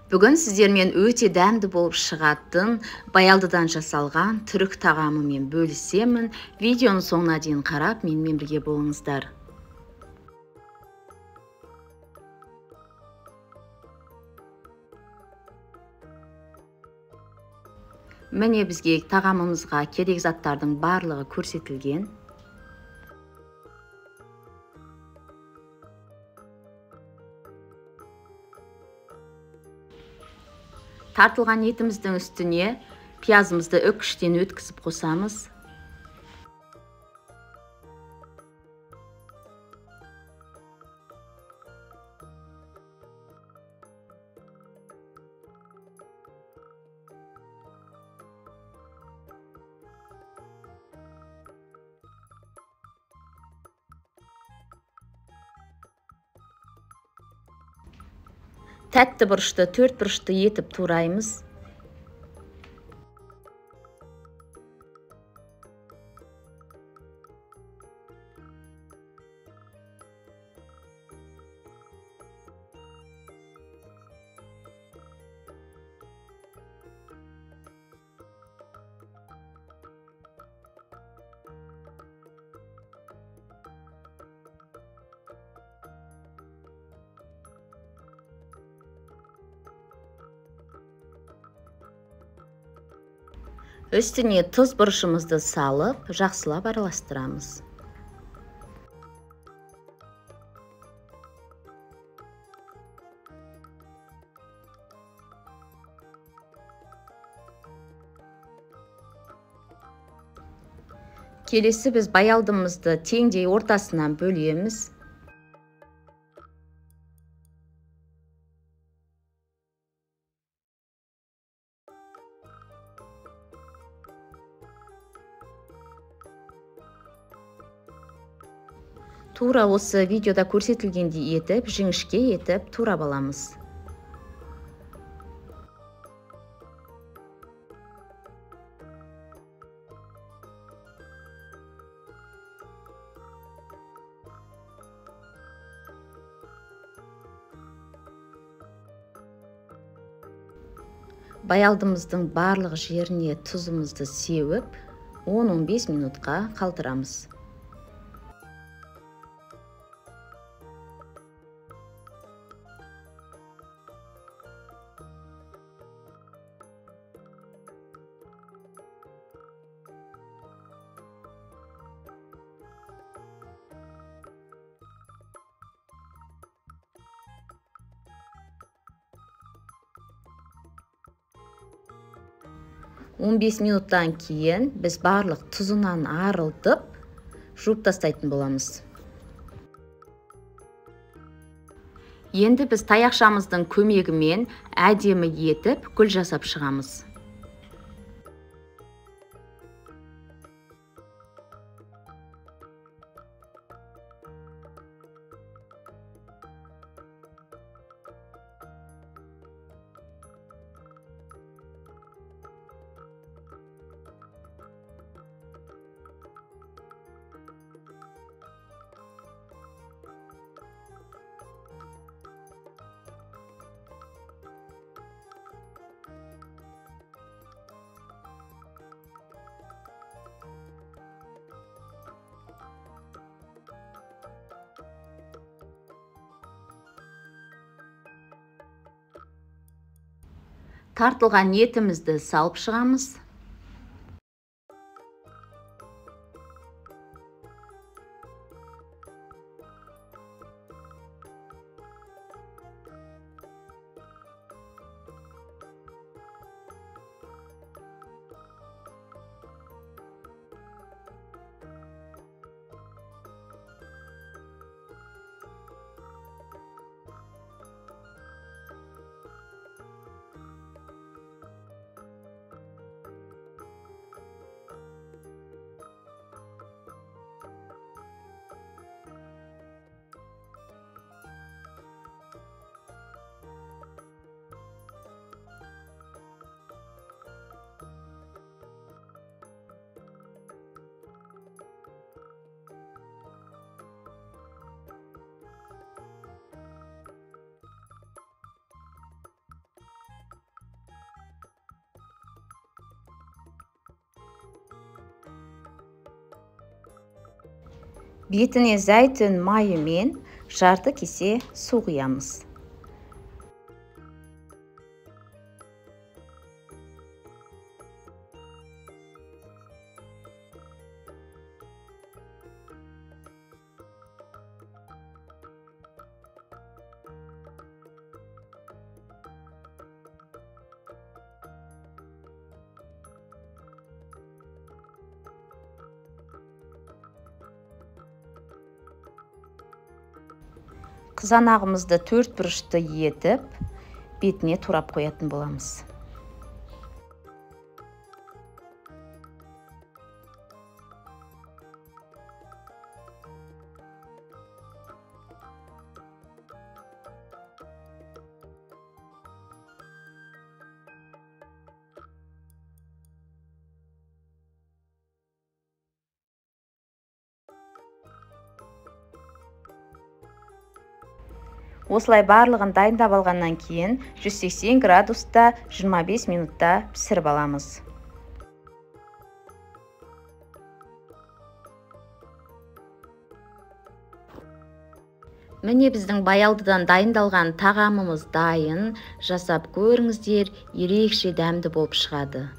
Бүгін сіздермен өте дәмді болып шығатын баялдыдан жасалған түрік тағамымен бөлісемін. Видеоның соңына дейін қарап, менімен бірге болыңыздар. Міне бізге тағамымызға керек заттардың барлығы көрсетілген. Тартылған етіміздің үстіне пиязымызды үкіштен өткізіп қосамыз. Тәтті бұрышты төрт бұрышты етіп тураймыз. Үстіне тұз бұрышымызды салып, жақсылап араластырамыз. Келесі біз баялдымызды теңдей ортасынан бөлеміз. Тура осы видеода көрсетілгендей етіп, жіңішке етіп турап аламыз. Баялдымыздың барлық жеріне тұзымызды сеуіп, 10-15 минутқа қалдырамыз. Он бес минуттан кейін біз барлық тұзынан арылтып, жуып тастайтын боламыз. Енді біз таяқшамыздың көмегімен әдемі етіп гүл жасап шығамыз. Тартылған етімізді салып шығамыз. Бетіне зәйтүн майымен жарты кесе су құямыз. Қызанағымызды 4 бұрышты етіп, бетіне турап қоятын боламыз. Осылай барлығын дайындап алғаннан кейін 180 градуста 25 минутта пісіріп аламыз. Міне біздің баялдыдан дайындалған тағамымыз дайын. Жасап көріңіздер, ерекше дәмді болып шығады.